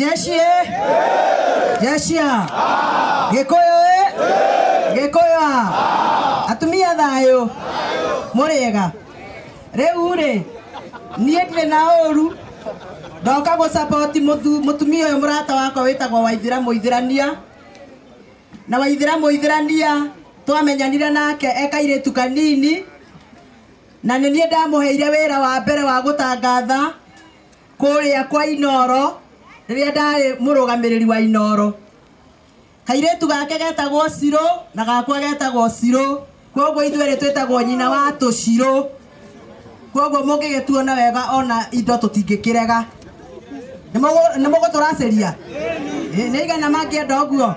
Jeshi ĩ jeshia gĩkũyũ ĩ gĩkũyũ a atumia thayũ mũrĩega rĩu rĩ niĩ ndirĩ na ũru ndoka gũcapoti mũtumia ũyũ mũrata wakwa wĩtagwo Waithĩra Mũithĩrania na Waithĩra Mũithĩrania twamenyanire nake e kairĩtu kanini na nĩ niĩ ndamũheire wĩra wa mbere wa gũtangatha kũrĩa kwa Inoro rĩrĩa ndarĩ mũrũgamĩrĩri wa Inoro. Kairĩtu gake getagwo Cirũ na gakwa getagwo Cirũ, koguo ithuerĩ twĩtagwo nyina wa tũcirũ. Koguo mũngĩgĩtuona wega ona indo tũtingĩkĩrega. Nĩ mũgũtũracĩria? Nĩ igana mangĩenda ũguo?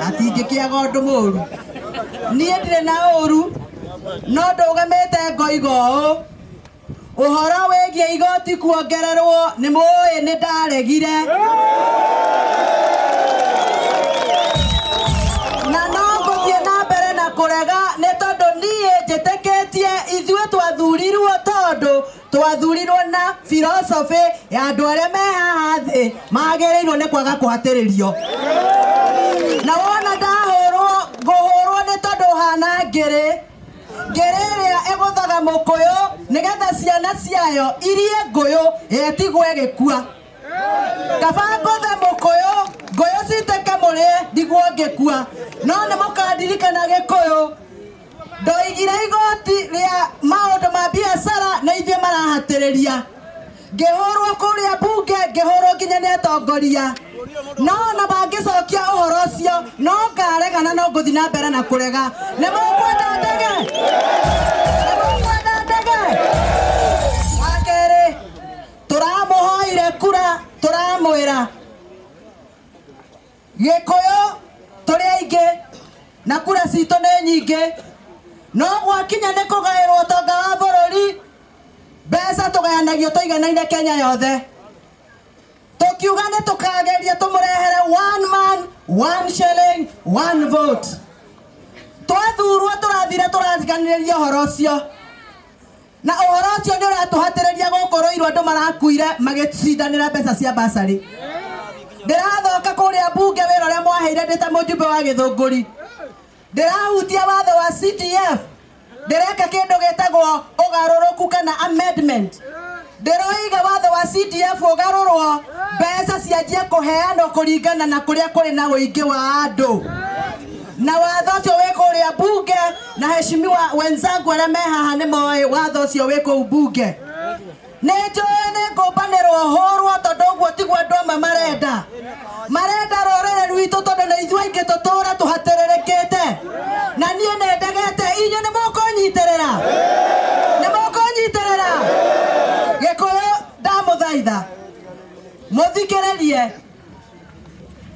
Hatingĩkĩaga ũndũ mũru. Niĩ ndirĩ na ũru, no ndũgamĩte ngoiga ũũ, Ũhoro wĩgiĩ igoti kuongererwo nĩ mũĩ nĩ ndaregire. Na no ngũthiĩ na mbere na kũrega nĩ tondũ niĩ njĩtĩkĩtie ithuĩ twathurirwo tondũ twathurirwo na philosophy ya andũ arĩa me haha thĩ magĩrĩirwo nĩ kwaga kũhatĩrĩrio. Na wona ndahũrwo ngũhũrwo nĩ tondũ hana ngĩrĩ. Ngĩrĩ ĩrĩa ĩgũthaga mũkũyũ nĩgetha ciana ciayo irie ngũyũ ĩtigwo ĩgĩkua. Kaba ngũthe mũkũyũ ngũyũ citĩke mũrĩe ndigwo ngĩkua. No nĩ mũkandirikana Gĩkũyũ ndoigire igoti rĩa maũndũ ma biacara nĩ ithuĩ marahatĩrĩria. Ngĩhũrwo kũrĩa mbunge, ngĩhũrwo nginya nĩ atongoria. No ona mangĩcokia ũhoro ũcio, no ngaregana no ngũthiĩ na mbere na kũrega. Nĩ mũkwenda ndege? Nĩ mũkwenda ndege? Wa kerĩ, tũramũhoire kura, tũramwĩra Gĩkũyũ tũrĩ aingĩ na kura citũ nĩ nyingĩ, no gwakinya nĩ kũgaĩrwo ũtonga wa bũrũri, Mbeca tũgayanagio tũiganaine Kenya yothe. Tũkiuga nĩ tũkageria tũmũrehere one man, one shilling, one vote. Twathurwo tũrathire tũratiganĩria ũhoro ũcio. Na ũhoro ũcio nĩ ũratũhatĩrĩria gũkũ Ruiru andũ marakuire magĩcindanĩra mbeca cia basarĩ. Ndĩrathoka kũrĩa mbunge wĩra ũrĩa mwaheire ndĩ ta mũjumbe wa Gĩthũngũri. Ndĩrahutia watho wa CDF Ndĩreka kĩndũ gĩtagwo ũgarũrũku kana amendment. Ndĩroiga watho wa CDF ũgarũrwo, mbeca cianjie kũheanwo kũringana na kũrĩa kũrĩ na ũingĩ wa andũ. Na watho ũcio wĩ kũrĩa mbunge, na heshimiwa wenzangu arĩa me haha nĩ moĩ watho ũcio wĩ kũu mbunge. Nĩ njũĩ nĩ ngũmbanĩrwo hũrwo tondũ ũguo tiguo andũ amwe marenda. Marenda rũrĩrĩ rwitũ tondũ nĩ ithuĩ aingĩ tũtũra tũhatĩrĩrĩkĩte. Na niĩ nĩ ndegete inyuĩ nĩ mũkũnyitĩrĩra? Nĩ mũkũnyitĩrĩra? Gĩkũyũ ndamũthaitha mũthikĩrĩrie.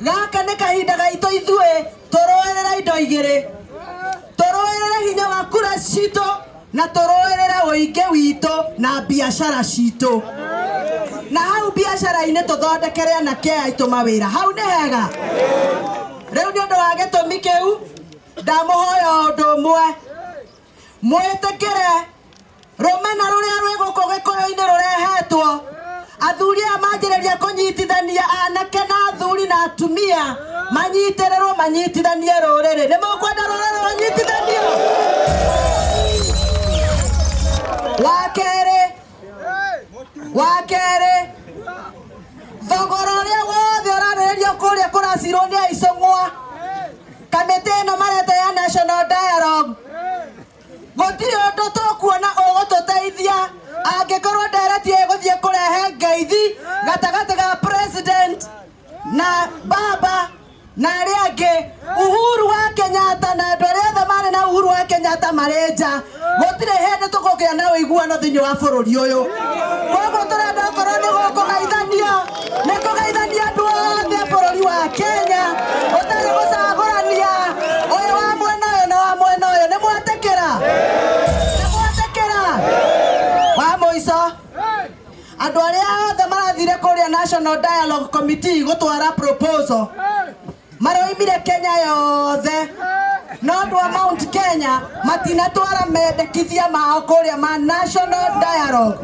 Gaka nĩ kahinda gaitũ ithuĩ tũrũĩrĩre indo igĩrĩ. Tũrũĩrĩre hinya wa kura citũ na tũrũĩrĩre ũingĩ witũ na biacara citũ. Na hau biacara-inĩ tũthondekere anake aitũ mawĩra. Hau nĩ hega? Rĩu nĩ ũndũ wa gĩtũmi kĩu ndamũhoya ũndũ ũmwe. Mwĩtĩkĩre rũmena rũrĩa rwĩ gũkũ Gĩkũyũ-inĩ rũrehetwo. Athuri aya manjĩrĩria kũnyitithania anake na athuri na atumia manyitĩrĩrwo manyitithanie rũrĩrĩ. Nĩ mũkwenda rũrĩrĩ rũnyitithanio? Wa kerĩ, wa kerĩ, thogora ũrĩa wothe ũrarĩrĩrio kũrĩa kũracirwo nĩ aicũng'wa, kamĩtĩ ĩno mareta ya National Dialogue, Gũtirĩ ũndũ tũkuona ũgũtũteithia angĩkorwo ndereti ĩgũthiĩ kũrehe ngeithi gatagatĩ ga president na baba na arĩa angĩ. Uhuru wa Kenyatta na andũ arĩa othe marĩ na Uhuru wa Kenyatta marĩ nja, gũtirĩ hĩndĩ tũkũgĩa na ũiguano thĩinĩ wa bũrũri ũyũ. Koguo tũrenda okorwo nĩ gũkũgeithanio, nĩ kũgeithania andũ othe a bũrũri wa Kenya ũtarĩ gũcagũrania ũyũ wa mwena ũyũ na wa mwena ũyũ. Nĩ mwetĩkĩra? Nĩ mwetĩkĩra? Wa mũico, andũ arĩa othe marathire kũrĩa National Dialogue Committee gũtwara proposal maroimire Kenya yothe no andũ a Mount Kenya matinatwara mendekithia mao kũrĩa ma National Dialogue.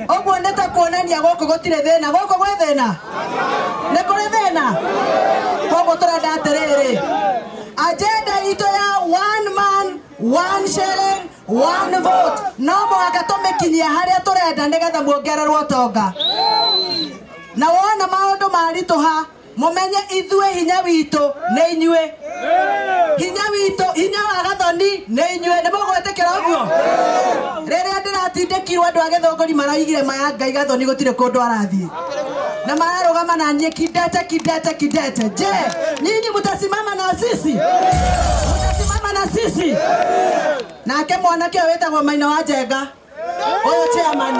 Ũguo nĩ ta kuonania gũkũ gũtirĩ thĩna. Gũkũ gwĩ thĩna? Nĩ kũrĩ thĩna? Koguo tũrenda atĩrĩrĩ, agenda itũ ya one man one shilling one vote no mũhaka tũmĩkinyie harĩa tũrenda nĩgetha muongererwo ũtonga. Na wona maũndũ maritũha, mũmenye ithuĩ hinya witũ nĩ inyuĩ, hinya witũ, hinya wa Gathoni nĩ inyuĩ. Nĩ mũgwĩtĩkĩra ũguo? Rĩrĩa ndĩratindĩkirwo, andũ a Gĩthũngũri maraigire maya Ngai Gathoni gũtirĩ kũndũ arathiĩ, na mararũgama na niĩ kidete kidete kidete. Je, nyinyi mtasimama na sisi? Mtasimama na sisi? Nake mwanake ũyũ wĩtagwo Maina wa Njenga, ũyũ chairman,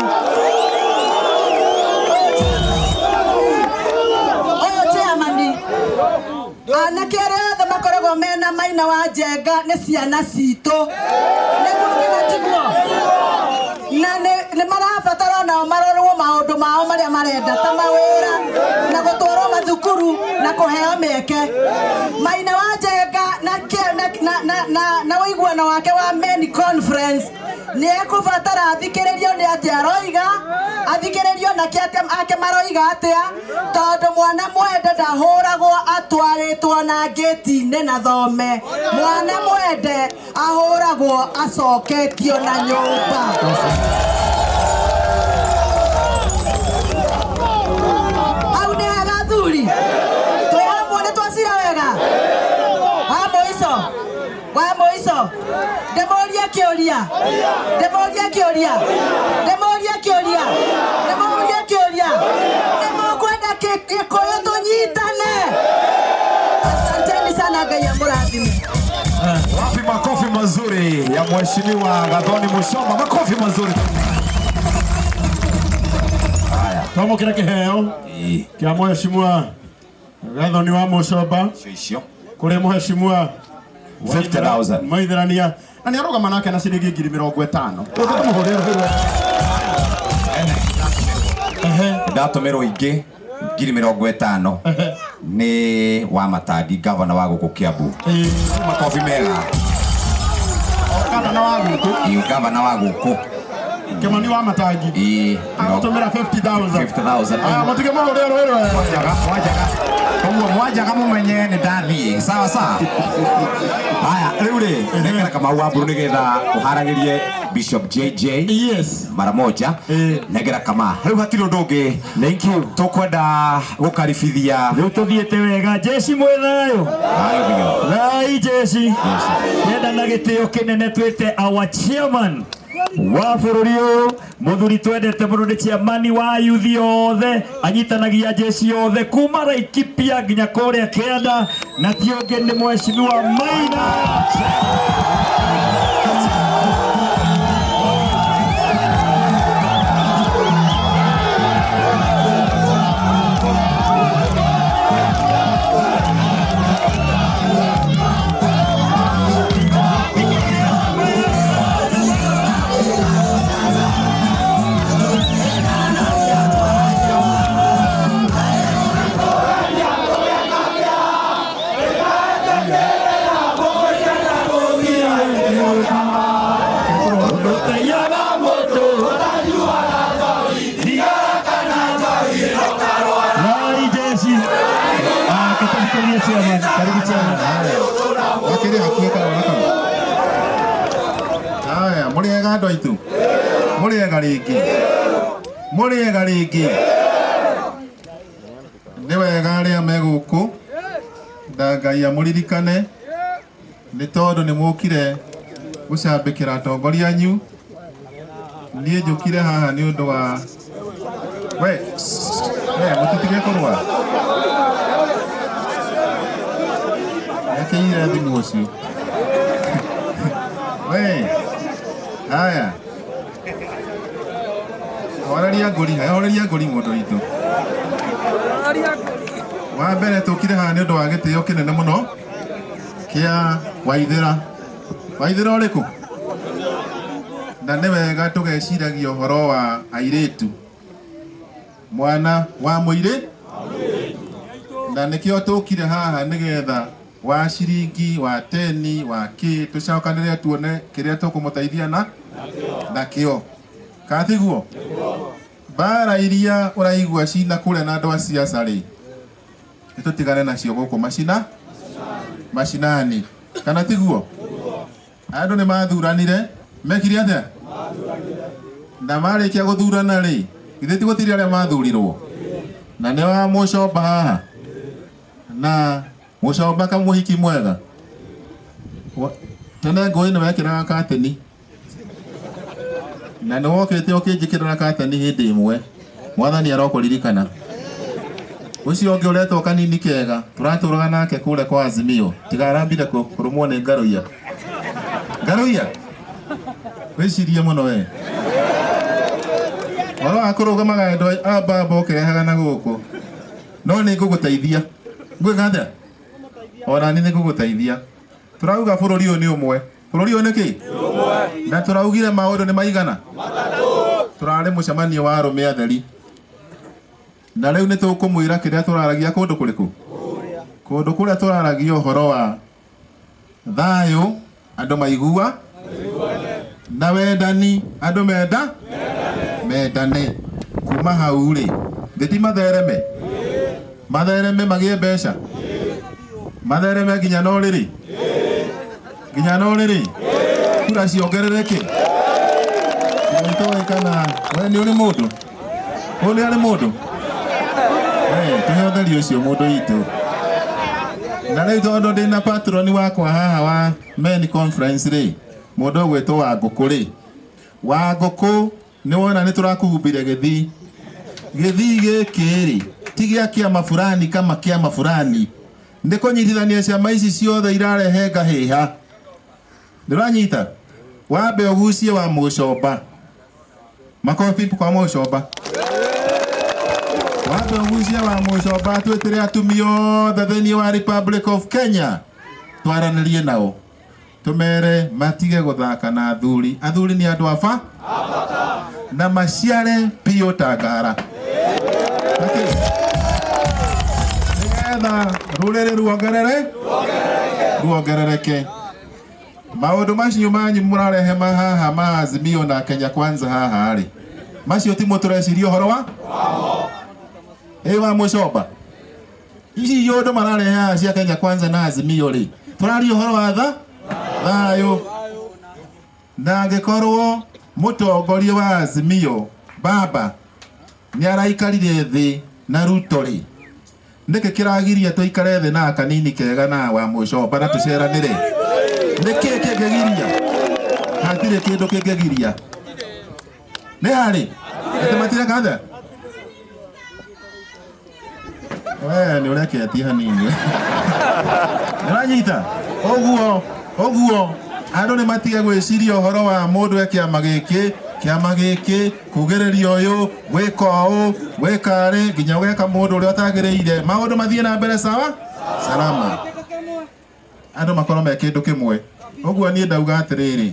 ũyũ chairman, anake arĩa othe makoragwo mena Maina wa Njenga nĩ ciana citũ, nĩguo kana tiguo? Na nĩ marabatara onao marorwo maũndũ mao marĩa marenda ta mawĩra na gũtwarwo mathukuru na kũheo mĩeke. Maina wa Njenga na, na, na, na, na, na ũiguano wake wa men conference nĩ ekũbatara athikĩrĩrio nĩ atĩa aroiga, athikĩrĩrio na kĩ ake maroiga atĩa, tondũ mwana mwende ndahũragwo atwarĩtwo na ngĩti-inĩ na thome. Mwana mwende ahũragwo acoketio na nyũmba. Hau nĩ hega athuri? Twĩ hamwe? Nĩ twacira wega? Wa mũico, wa mũico, ndĩmũrie kĩũria, ndĩmũrie kĩũria, ndĩmũrie kĩũria, ndĩmũrie kĩũria. Nĩ mũkwenda Gĩkũyũ tũnyitane? Asanteni sana, Ngai amũrathime. Wapi makofi mazuri ya Mheshimiwa Gathoni Muchomba? Makofi mazuri. Haya. Twamũkĩra kĩheo kĩa Mheshimiwa Gathoni wa Muchomba Icio icio. kũrĩ Mheshimiwa 50,000. Maitherania, na nĩ arũgama nake na ciringi 50,000. Tũmũhũrĩre rũhĩ. Ndatũmĩrwo ingĩ 50,000 nĩ wa Matangi, gavana wa gũkũ Kiambu. Makofi mega. Gavana wa gũkũ. Ĩĩ, gavana wa gũkũ. Kĩmani wa Matangi. Ĩĩ. Agũtũmĩra 50,000. 50,000. Aya, mũtige mũhũrĩre rũhĩ rwega. Mwanjaga, mwanjaga. Koguo mwanjaga mũmenye nĩ ndathiĩ. Sawa sawa. Haya, rĩu rĩ, nengera Kamau wa Mburu nĩgetha ũharagĩrie Bishop JJ mara moja. Nengera kama. Rĩu hatirĩ ũndũ ũngĩ. Thank you. Tũkwenda gũkaribithia. Rĩu tũthiĩte wega, jeshi mwĩ thayũ? Thayũ biũ. Thai jeshi. Ndenda na gĩtĩo kĩnene twĩte our chairman wa bũrũri ũyũ, mũthuri twendete mũno, nĩ chairman wa yuthi othe, anyitanagia jeshi yothe kuma Laikipia nginya kũrĩa kĩanda, na ti ũngĩ nĩ Mheshimiwa Maina. Thai jeshi. Ah, kĩtũmĩrie chairman. Karibu chairman. Akĩrĩ hakuhĩ karona kau. Haya, mũrĩ ega andũ aitũ? Mũrĩ ega rĩngĩ? Mũrĩ ega rĩngĩ? Nĩ wega arĩa me gũkũ, na Ngai amũririkane nĩ tondũ nĩ mũkire gũcambĩkĩra atongoria anyu. Niĩ njũkire haha nĩ ũndũ wa we we mũtitige kũrũa. Ekeire thimũ ũcio. We haya, horeria ngũri, horeria ngũri mũndũ witũ. Wa mbere tũkire haha nĩ ũndũ wa gĩtĩo kĩnene mũno kĩa Waithĩra. Waithĩra ũrĩkũ? Na nĩ wega tũgeciragia ũhoro wa airĩtu, mwana wa mũirĩ, na nĩkĩo tũkire haha nĩgetha wa ciringi wa teni wa kĩ tũcokanĩrĩre tuone kĩrĩa tũkũmũteithia na nakĩo, kana tiguo? Mbara iria ũraigua cina kũrĩa na andũ a siasa rĩ, Nĩ tũtigane nacio gũkũ macina macinani kana tiguo? Andũ nĩ mathuranire, mekire atĩa? Na marĩkia gũthurana rĩ, githĩ ti gũtirĩ arĩa mathurirwo? Na nĩ wa mũcomba haha na mũcomba kamũhiki mwega. Tene ngũĩ nĩ wekĩraga kateni na nĩ wokĩte ũkĩnjĩkĩrĩra kateni hĩndĩ ĩmwe, mwathani arokũririkana. Ũcio ũngĩ ũretwo kanini kega tũratũraga nake kũrĩa kwa Azimio, tiga arambire kũrũmwo nĩ ngaruiya. Ngaruiya wĩcirie mũno we, ũhoro wa kũrũgamaga andũ a mbamba ũkĩrehaga na gũkũ, no nĩ ngũgũteithia. Ngwĩka atĩa? Ona niĩ nĩ ngũgũteithia. Tũrauga bũrũri ũyũ nĩ ũmwe. Bũrũri ũyũ nĩ kĩ? Na tũraugire maũndũ nĩ maigana? Tũrarĩ mũcemanio wa arũme atheri, na rĩu nĩ tũkũmwĩra kĩrĩa tũraragia kũndũ kũrĩkũ? Kũndũ kũrĩa tũraragia ũhoro wa thayũ, andũ maigua, na wendani, andũ menda mendane. Kuma hau rĩ, thĩ ti mathereme, mathereme magĩe mbeca, mathereme nginya no rĩrĩ, nginya no rĩrĩ, kura ciongerereke. Nĩtũĩ kana we nĩ ũrĩ mũndũ, ũyũ nĩ arĩ mũndũ, tũhe ũtheri ũcio mũndũ witũ. Na rĩu tondũ ndĩna patroni wakwa haha wa men conference rĩ, mũndũ ũgwĩtwo wa ngũkũ rĩ, wa ngũkũ nĩ wona nĩ tũrakũhumbire gĩthii. Gĩthii gĩkĩ rĩ, ti gĩa kĩama fulani kama kĩama fulani, nĩ kũnyitithania ciama ici ciothe irarehe ngahĩha. Ndĩranyita? Wambe ũgucie wa mũcomba. Makobi kwa mũcomba. Wambe ũgucie wa mũcomba, twĩtĩre atumia othe thĩinĩ wa Republic of Kenya, twaranĩrie nao, tũmere matige gũthaka na athuri. Athuri nĩ andũ aba na maciare biũ ta ngara, nĩgetha rũrĩrĩ ruongerere ruongerereke. Maũndũ macio manyu mũrarehe haha ma Azimio na Kenya Kwanza haha rĩ, macio ti mũtũreciria ũhoro wa ĩ wa mũcomba. Ici iũndũ mararehe haha cia Kenya Kwanza na Azimio rĩ, tũraria ũhoro wa tha thayũ. Na angĩkorwo mũtongoria wa Azimio baba nĩ araikarire thĩ na Ruto rĩ, nĩkĩ kĩragiria tũikare thĩ na kanini kega na wa mũcomba na tũceranĩre? Nĩkĩ kĩngĩgiria? Hatirĩ kĩndũ kĩngĩgiria. Nĩ harĩ atĩ matireka atĩa? We nĩ ũreketie hanini, nĩũranyita ũguo ũguo. Andũ nĩ matige gwĩciria ũhoro wa mũndũ e kĩama gĩkĩ, kĩama gĩkĩ, kugĩrĩria ũyũ, gwĩka ũũ, gwĩka rĩ, nginya ũgeka mũndũ ũrĩa ũtagĩrĩire. Maũndũ mathiĩ na mbere sawa salama, andũ makorwo me kĩndũ kĩmwe. Ũguo niĩ ndauga atĩrĩrĩ,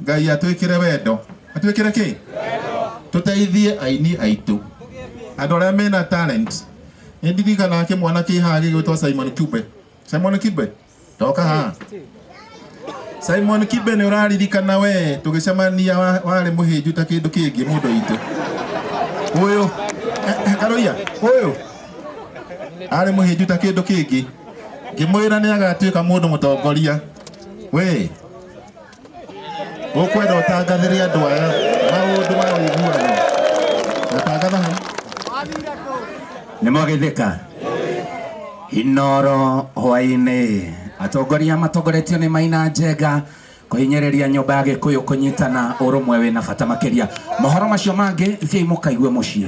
Ngai atwĩkĩre wendo, atwĩkĩre kĩ, tũteithie aini aitũ, andũ arĩa mena talent. Nĩ ndirikanaga kĩmwana kĩ haha gĩgwĩtwo Simon Kibe. Simon Kibe, toka haha. Simon Kibe, nĩ ũraririkana we tũgĩcemania warĩ mũhĩnju ta kĩndũ kĩngĩ? Mũndũ witũ ũyũ Karoia ũyũ arĩ mũhĩnju ta kĩndũ kĩngĩ, ngĩmwĩra nĩ agatuĩka mũndũ mũtongoria. We ũkwenda ũtangathĩre andũ aya maũndũ ma ũiguano, ũtangatha hau. Nĩ mwagĩthĩka Inoro hwaĩ-inĩ, atongoria matongoretio nĩ Maina Njenga kũhinyĩrĩria nyũmba ya Gĩkũyũ kũnyitana, ũrũmwe wĩna bata makĩria. Mohoro macio mangĩ thiĩi mũkaigue mũciĩ.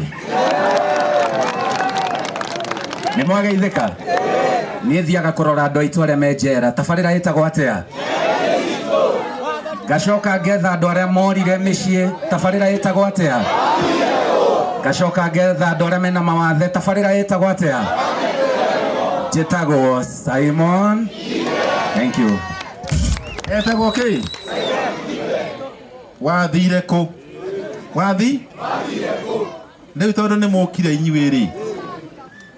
Nĩ mwageithĩka. Niĩ thiaga kũrora andũ aitũ arĩa me njera, tabarĩra ĩtagwo atĩa? Ngacoka ngetha andũ arĩa morire mĩciĩ, tabarĩra ĩtagwo atĩa? Ngacoka ngetha andũ arĩa mena mawathe, tabarĩra ĩtagwo atĩa? Njĩtagwo Simon, thank you. Etagwo kĩ? Wathire kũ? Wathi rĩu tondũ nĩ mũkire inyuĩ rĩ,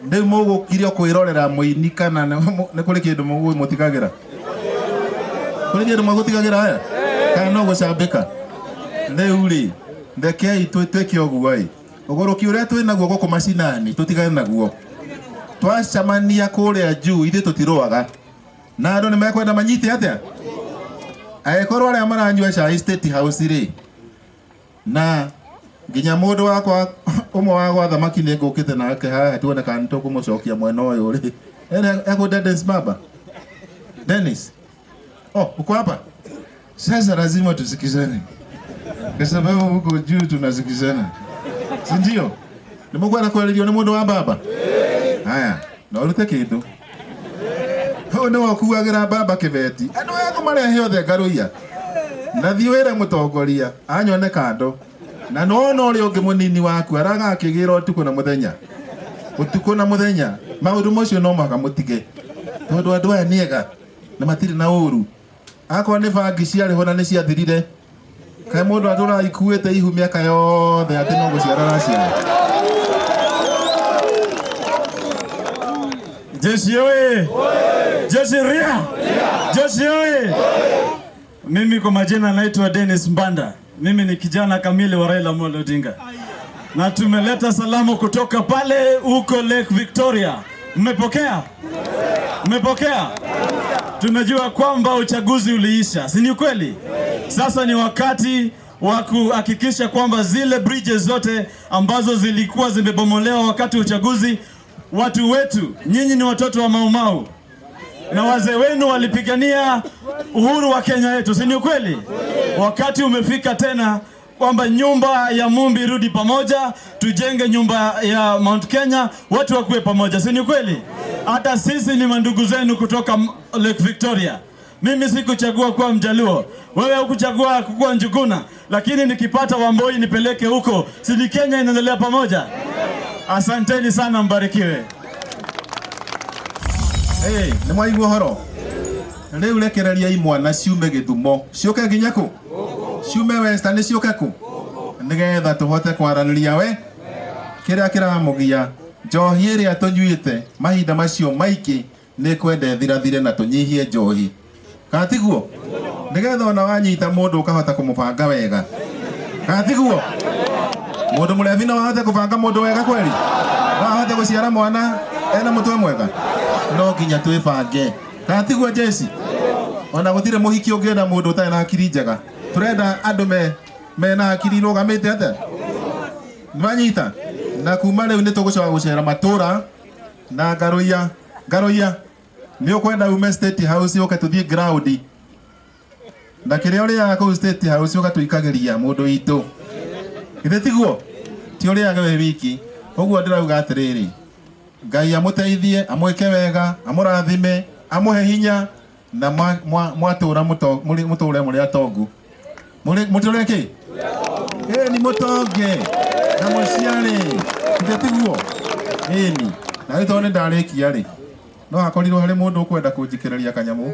rĩu mũgũkire kwĩrorera mũini kana nĩ kũrĩ kĩndũ mũgũmũtigagĩra? Kũrĩ kĩndũ mũgũtigagĩra aya kana no gũcambĩka? Rĩu rĩ, rekei twĩke ũguo ĩ, ũgũrũki ũrĩa twĩ naguo gũkũ macinani tũtigane naguo. Twacemania kũrĩa juu ithuĩ tũtirũaga. Na andũ nĩ mekwenda manyite atĩa? Angĩkorwo arĩa maranyua cai State House rĩ, na nginya mũndũ wakwa ũmwe wa gwa thamaki nĩ ngũkĩte nake haha tuone kana nĩ tũkũmũcokia mwena ũyũ rĩ. Eko Dennis baba. Dennis. Oh, uko hapa? Sasa lazima tusikizane, kwa sababu huko juu tunasikizana, si ndio? Nĩ mũkwenda kwarĩrio nĩ mũndũ wa baba? Haya, no ũrute kĩndũ. Hau nĩwe ũkuagĩra baba kĩbeti. Andũ aya kũmarehe othe ngarũiya. Na thiĩ wĩre mũtongoria anyone kando. Na nona ũrĩa ũngĩ mũnini waku aragakĩgĩra ũtukũ na mũthenya. Ũtukũ na mũthenya. Maũndũ macio no mũhaka mũtige. Tondũ andũ aya nĩ ega na matirĩ na ũru. Akorwo nĩ bangi ciarĩho na nĩ ciathirire. Kaĩ mũndũ atũraga ikuĩte ihu mĩaka yothe atĩ no gũciara araciara. Jeshi oye! Jeshi ria! Jeshi oye! Mimi kwa majina naitwa Dennis Mbanda. Mimi ni kijana kamili wa Raila Amolo Odinga. Na tumeleta salamu kutoka pale huko Lake Victoria. Mmepokea? Mmepokea? Tunajua kwamba uchaguzi uliisha, si ni kweli? Sasa ni wakati wa kuhakikisha kwamba zile bridges zote ambazo zilikuwa zimebomolewa wakati wa uchaguzi, watu wetu, nyinyi ni watoto wa Mau Mau na wazee wenu walipigania uhuru wa Kenya yetu, si ni kweli? Wakati umefika tena kwamba nyumba ya Mumbi irudi pamoja, tujenge nyumba ya Mount Kenya, watu wakuwe pamoja, si ni kweli? Hata sisi ni mandugu zenu kutoka Lake Victoria. Mimi sikuchagua kuwa Mjaluo, wewe hukuchagua kuwa Njuguna, lakini nikipata Wamboi nipeleke huko, si ni Kenya inaendelea pamoja? Asanteni sana, mbarikiwe. Hey, nĩ mwaigua ũhoro? Rĩu rekereria imwana ciume Gĩthumo, ciũke nginya kũ? Ciume Western ciũke kũ? Nĩgetha tũhote kwaranĩria we kĩrĩa kĩramũgia. Njohi ĩrĩa tũnyuĩte mahinda macio maingĩ nĩ kwenda ĩthirathire na tũnyihie njohi. Kana tiguo? Nĩgetha ona wanyita mũndũ ũkahota kũmũbanga wega. Kana tiguo? Mũndũ mũrebi no ahote kũbanga mũndũ wega kweli? No ahote gũciara mwana ena mũtwe mwega? No nginya twĩbange. Kana tiguo Jesi? Ona gũtirĩ mũhiki ũngĩenda mũndũ ũtarĩ na hakiri njega. Tũrenda andũ mena hakiri irũgamĩte atĩa? Nĩwanyita? Na kuma rĩu nĩ tũgũcoka gũcera matũra na ngarũiya. Ngarũiya, nĩ ũkwenda ume State House ũke tũthiĩ ground. Na kĩrĩa ũrĩaga kũu State House ũgatũikagĩria mũndũ witũ. Githĩ tiguo? Ti ũrĩaga wĩ wiki. Ũguo ndĩrauga atĩrĩrĩ, Ngai amũteithie, amwĩke wega, amũrathime, amũhe hinya na mwatũra mũtũre mũrĩ atongu. Mũtũre kĩ? Ĩni mũtonge na mũciare. Githĩ tiguo? Ĩni. Na rĩu tondũ nĩ ndarĩkia rĩ, no hakorirwo harĩ mũndũ ũkwenda kũnjikĩrĩria kanyamũ.